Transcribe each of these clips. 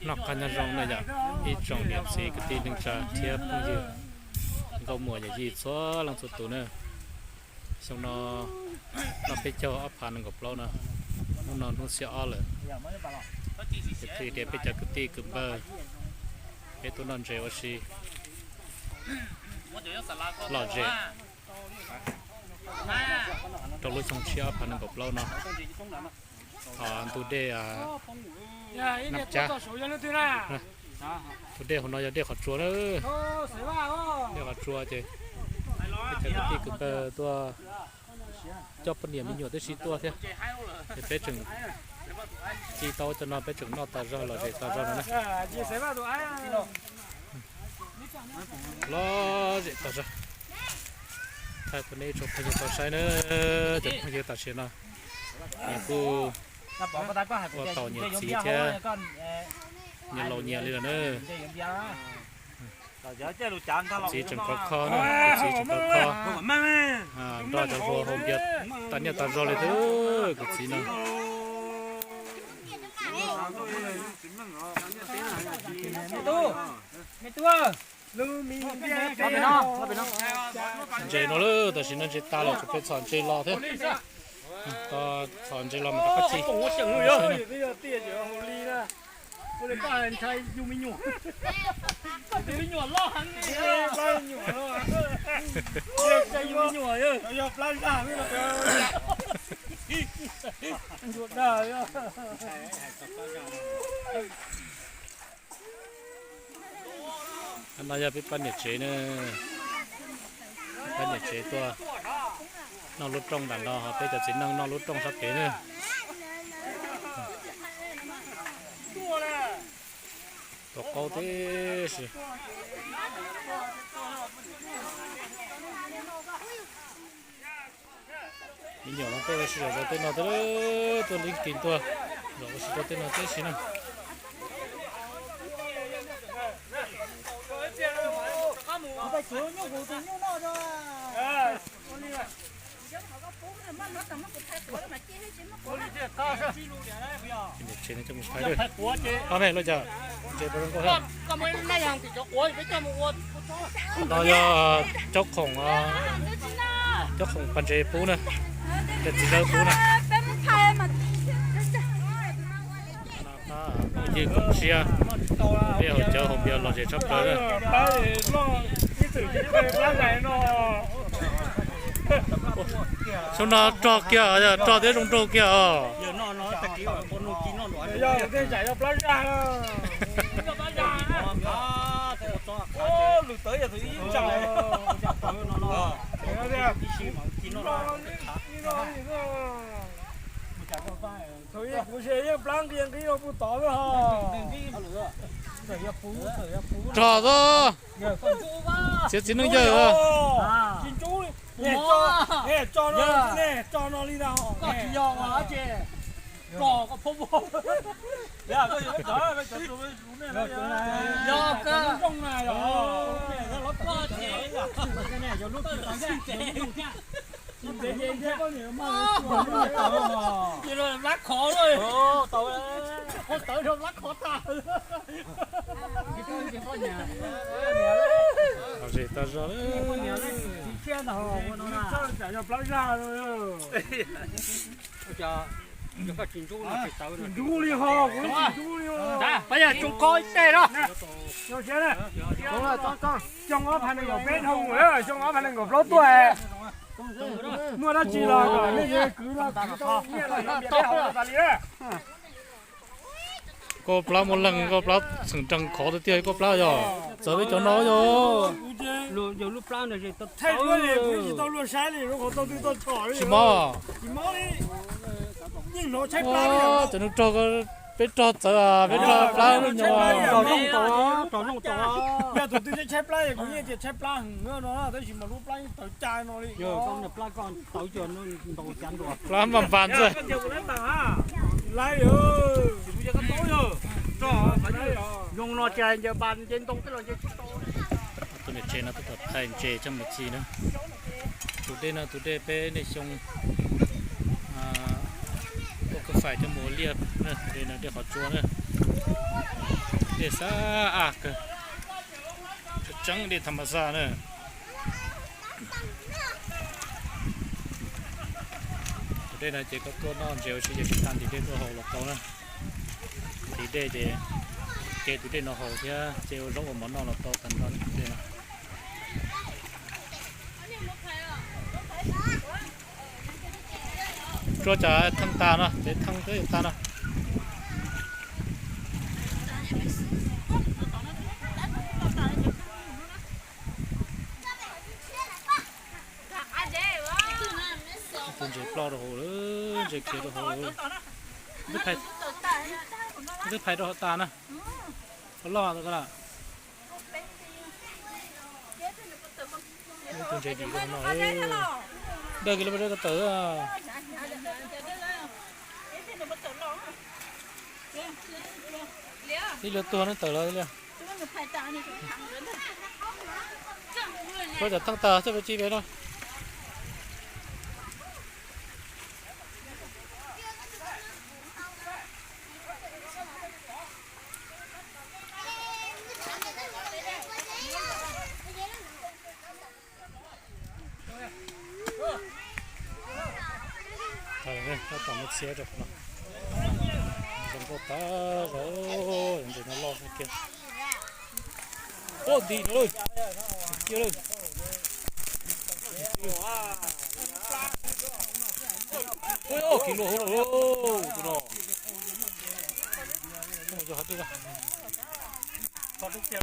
Noj qab nyob zoo na yom, ib tsoom niam txiv kwv tij neej tsa thiab phooj ywg, nkauj muam yawm yij txhua leej txhua tus na. Xyoo no noj peb caug ob phav nees nkaum plaub no, hnub no hnub xiab ob lawm. Ces thiaj tias peb cov kwv tij kwv npawg, peb tuaj noj ntses ua si lom zem rau lub xyoo tshiab ob phav nees nkaum plaub no. Ntu dej Nam Cab, tus dej hauv no yog dej qhov tsua na. Dej qhov tsua ces peb cov kwv tij kwv npawg tuaj coj poj niam me nyuam tib si tuaj thiab. Ces peb tseem ci tau cov no peb tseem noj tas zog lom zem tas zog no na. Lom zem tas zog. Thaij rau nej ib tsoom phooj ywg tau saib na, cov phooj ywg tam sim no nyias kuj ua tau nyias txiv thiab nyias laus nyias li lawm na. Txiv tseem khov kho na, txiv tseem khov kho nrog cov hluas haus npias tas niaj tas zog li xwb kuv txiv no. Ntses no lawm, tam sim no ntses tas lawm, tshuav peb txhom ntses los thiab. Txhom ntses los mas rov qab ci. No yog peb pab niam tsev na, pab niam tsev tuaj noj lub rooj ntawm no, ho peb cov txiv neej noj lub rooj sab pem na. Tua qaub tib si. Me nyuam no tuaj ua si zom zaws tej no thiab, tuaj leej kis tuaj zom ua si rau tej no tib si na. Niam tsev no coj mus phais, pab me lawm cas ntses puas zoo nkauj thiab. No yog caub khoom, caub khoom pas ntses pub na, cov txiv zawg pub na. Phooj ywg koom siab, peb haus cawv haus npias lom zem tshaj plaws. Xyoo no rog kiag, rog thiab zoo nraug kiag os. Kuv yeej plab nqi nqi no puag tod lawm ho. Rog xwb, txiav txiv neej yawg. Tsis ntsub li. Tso no li ntag. Lab khov, tawv rau lab khov tag. Lom zem tas zog lawm. Yog plab zaj. Ntub li ho, kuv tsis ntub li. Pab yog tsoom kho ib teg no. Xyoo ob phav nees nkaum peb dhau lawm, xyoo ob phav nees nkaum plaub tuaj. Muaj dab tsi los kom nej kwv no kwv tau nyiaj los yuav npias peb haus tas li na. Koj plab muaj leeg, koj plab txheem nreeg khov tiag tiag, koj plab yog txawv peb cov no yog. Tsis mob. Cov nws rog peb rog txawv, peb rog plab lub nyuag. Yog tus twg tshaib plab kuv yeej tias tshaib plab heev no, tab sis mas lub plab yeej tawv cai no li. Plab npam npam xwb. Zoo no ces ncaws npas nce ntoo tej los nce tsis tau. Tus niam tsev no tuaj thaij ntses coj mus ci na. Tus dej no tus dej peb niaj xyoo ua koj fais coj mus ua liaj, tus dej no dej qhov tsua na. Dej xab av kawg, tseeb dej tham mas xaj na. Tus dej no ces koj tuaj noj ntses ua si ces tsis tas ntim dej tuaj haus los tau na. Ntim dej ces, ces tus dej no haus thiab ces ua zaub ua mov noj los tau tag nrho tus dej no. Tsuas tsam theej tag no, tsev theej twb yuav tag no. Tus ntses ploj rau hauv lawm, ntses khiav rau hauv. Twb phais rau hauv tas na. Loj loj tas ko na. Tus ntses dim rau hauv no. Dawj kiag lub pob zeb ko tawm. Ib lwm tuag no tawm los li. Tsuas tsam theej tag xwb peb tsis pem no. Thov tom muab txiav rau qhov no. Zoo nkauj tag zog, ntses no loj kiag. Ua nti no lawm, cia lawm. Ua kis luag hauv lawm tus no. Tom txhia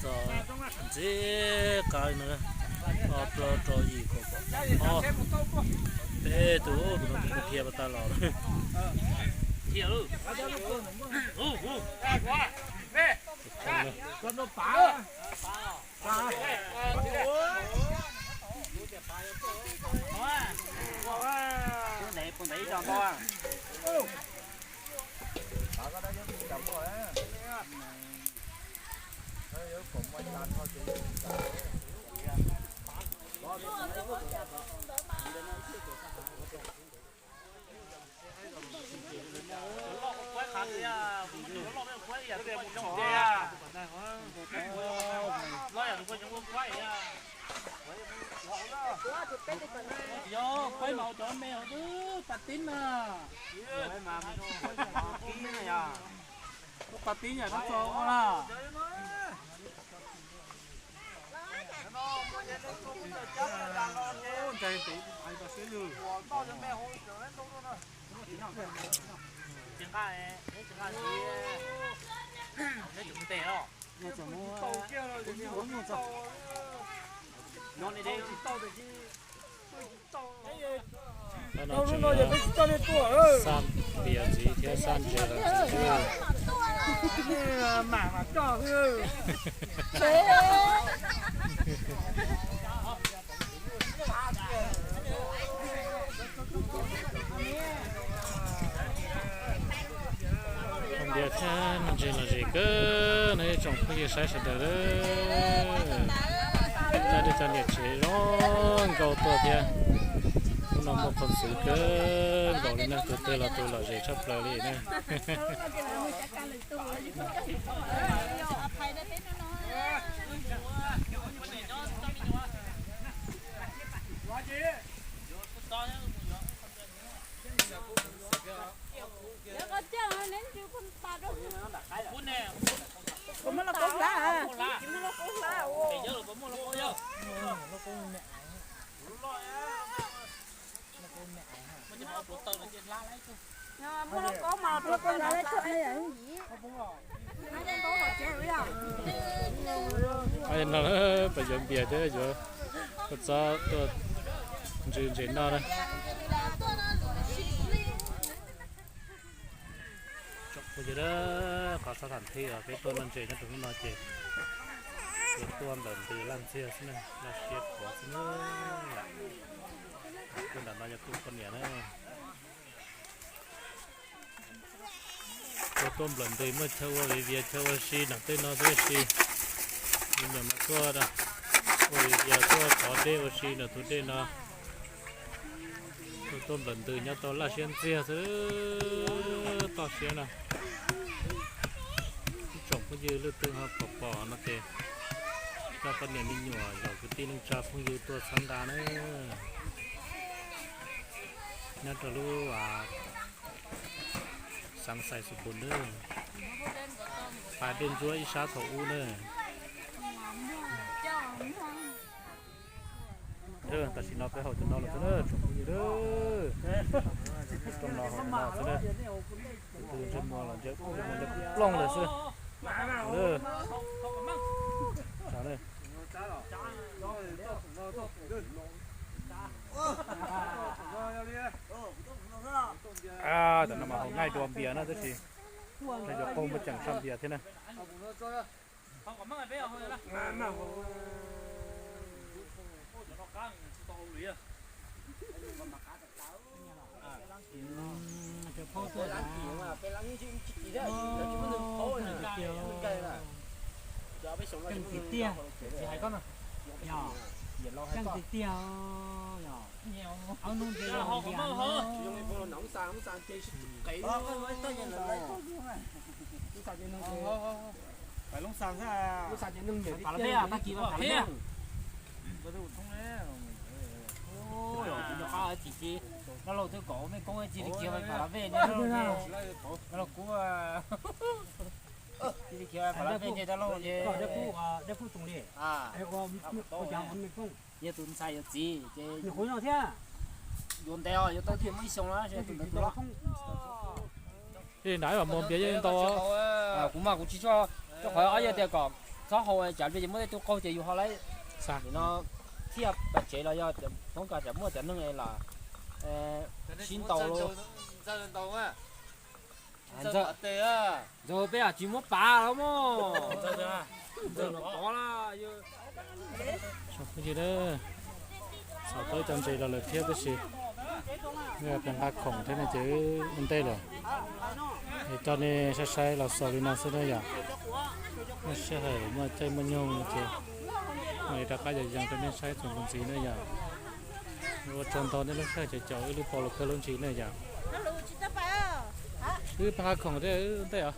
txog ntxiv qab li no, ob plaub rau yim kaum ob, peb tug, tus no tus dhia pas tag los. Yog peb mas cov me hauv twb pas tib na. Pas tib yam no txog ua na. Xaj npias ntxiv thiab xaj ntses los ntxiv xwb. Npias thiab noj ntses lom zem kawg no ib tsoom phooj ywg saib sawv daws. Txoj dej txoj niam tsev zoo nkauj tuaj thiab. Hnub no muaj qhov ntxwv kawg nkaus li na, tus twg los tus lom zem tshaj plaws li na. No peb yuav npias thiab yuav kua txob tuaj ntsws ntses noj na. Tsoom phooj ywg, qhov xav tham thiab peb tuaj noj ntses nyob rau hnub no ces yuav tuaj nplawm ntws laj ntxiag xwb na, laj siab khuav xwb na. Tuaj nram no yog tuaj poj niam na. Tuaj, tuaj nplawm ntws muaj chaw ua viv vias chaw ua si nram tej no xwb si. Me nyuam no tuaj, ua li cas tuaj thov dej ua si ntawm tus dej no. Tuaj nplawm ntws nyob tau laj siab ntxiag xwb, toj siab na. Ib tsoom phooj ywg leej twg ho pom pom no ces coj poj niam me nyuam, zos kwv tij neej tsa phooj ywg tuaj txhawb nqa na. Nyob rau lub xeev Xais Xus Pus na, pas dej ntsuab ib sab thaum ub na. Tam sim no peb haus cov no los xwb na, tsoom phooj yw, rooj no haus cov no xwb na. Tus twg ntsej muag los ntsej muag ntsej plooj lawm xwb. Tam no mas haus nqaij dua npias na tab sis cov qaug muaj ceem saj npias thiab na. Ceeb tiag tiag, yog, ceeb tiag tiag, yog, ob hnub nti los ntiag no. Pam lab vej, tag kis pam lab vej. Tus nyuam qab tsis, dab laug twb kom mej koob tsis li kiag pam lab vej, dab laug kub, tsis li kiag pam lab vej ces dab laug ces, yog tus ntxhais yog txiv ces yuav ntev os, yuav tau thiaj muaj ib xyoo na, tus ntawd tuaj. Nram ib vam mus npias yeej ntau. Kuv mas kuv tsis tso, rau qhov ob yawg tias kom txhob haus tsam vim ces muaj tej tug qaug ces yus ho lawm. Nim no thiaj pam tsev los yog thoob kas tsam muaj cov neeg los sib ntaus. Ntxawg, peb tsis muab pav los mog. Ntxawg, ntxawg no pov la. Xav tau cov ntses los lawm thiab tab sis peb nqa khoom thiab no ces ua ntej lawm. Es coj nej saib saib los xaus li no xwb na yom. Muaj sij hawm muaj caij muaj nyoog ces mam li rov qab yos yees rau nej saib txuas mus ntxiv na yom. Ua tsaug ntau nej lub sij hawm caum wb lub pov lus kawg lub ntsis na yom. Wb peb nqa khoom thiab wb ua ntej os.